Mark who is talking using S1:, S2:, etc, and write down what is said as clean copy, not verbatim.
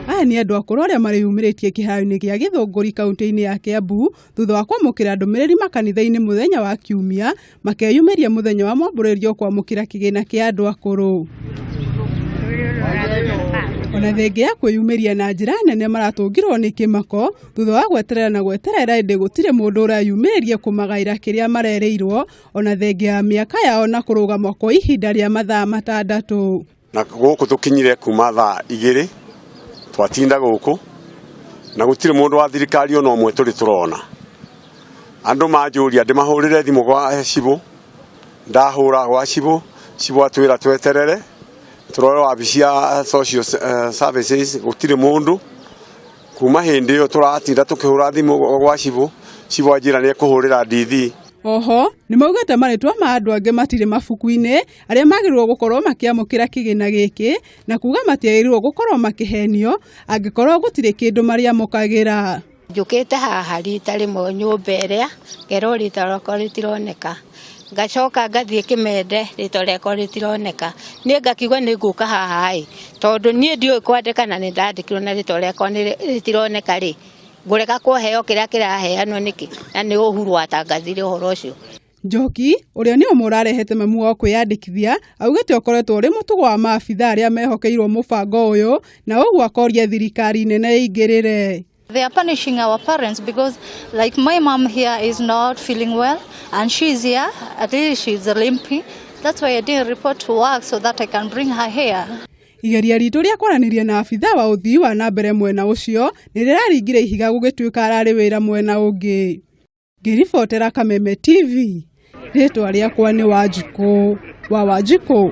S1: Aya nĩ andũ akũrũ arĩa mareyumĩrĩtie kĩharo-inĩ gĩa Gĩthũngũri kauntĩ-inĩ ya Kĩambu thutha wa kwamũkĩra ndũmĩrĩri makanitha-inĩ mũthenya wa Kiumia makeyumĩria mũthenya wa mwambũrĩrio kwamũkĩra kĩgĩna kĩa andũ akũrũ. Ona thengia ya kwĩyumĩria na njĩra nene maratũngirwo nĩ kĩmako thutha wa gweterera na gweterera ĩndĩ gũtirĩ mũndũ ũreyumĩria kũmagaĩra kĩrĩa marerĩirwo ona thengia ya mĩaka yao na kũrũgama kwa ihinda rĩa mathaa matandatũ.
S2: Na gũkũ tũkinyire kuma thaa 2 twatinda gũkũ na gũtirĩ mũndũ wa thirikari ona ũmwe tũrĩ tũrona. Andũ manjũria ndĩmahũrĩre thimũ gwa cibũ, ndahũra gwa cibũ, cibũ atwĩra tweterere tũrore wabici ya social services gũtirĩ mũndũ. Kuma hĩndĩ ĩyo tũratinda tũkĩhũra thimũ gwa cibũ, cibũ anjĩra nĩ ekũhũrĩra DD.
S1: Oho nĩ maugĩte marĩtwa ma andũ angĩ matirĩ mabuku-inĩ arĩa magĩrĩirwo gũkorwo makĩamũkĩra kĩgĩna gĩkĩ na kuga matiagĩrĩirwo gũkorwo makĩhenio angĩkorwo gũtirĩ kĩndũ marĩamũkagĩra.
S3: Njũkĩte haha rita rĩmwe nyũmba ĩrĩa ngerwo rĩtwa rĩakwa rĩtironeka, ngacoka ngathiĩ Kĩmende rĩtwa rĩakwa rĩtironeka, niĩ ngakiuga nĩ ngũka haha ĩ tondũ niĩ ndiũĩ kwandĩka na nĩ ndandĩkirwo na rĩtwa rĩakwa rĩtironeka rĩ, ngũrega kũheo kĩrĩa kĩraheanwo nĩkĩ na nĩ Uhuru watangathire ũhoro ũcio.
S1: Njoki ũrĩa nĩ ũmwe ũrarehete mamu wa kwĩyandĩkithia augĩte ũkoretwo ũrĩ mũtugo wa maabitha arĩa mehokeirwo mũbango ũyũ na ũguo akoria thirikari nene ĩingĩrĩre.
S4: They are punishing our parents because, like, my mom here is not feeling well and she's here, at least she's limping. That's why I didn't report to work so that I can bring her here.
S1: Igeria ritũ rĩa kwaranĩria na abithaa wa ũthii wa na mbere mwena ũcio nĩ rĩraringire ihiga gũgĩtuĩka ararĩ wĩra mwena ũngĩ. Ngĩribotera Kameme TV, rĩtwa rĩakwa nĩ Wanjikũ wa Wanjikũ.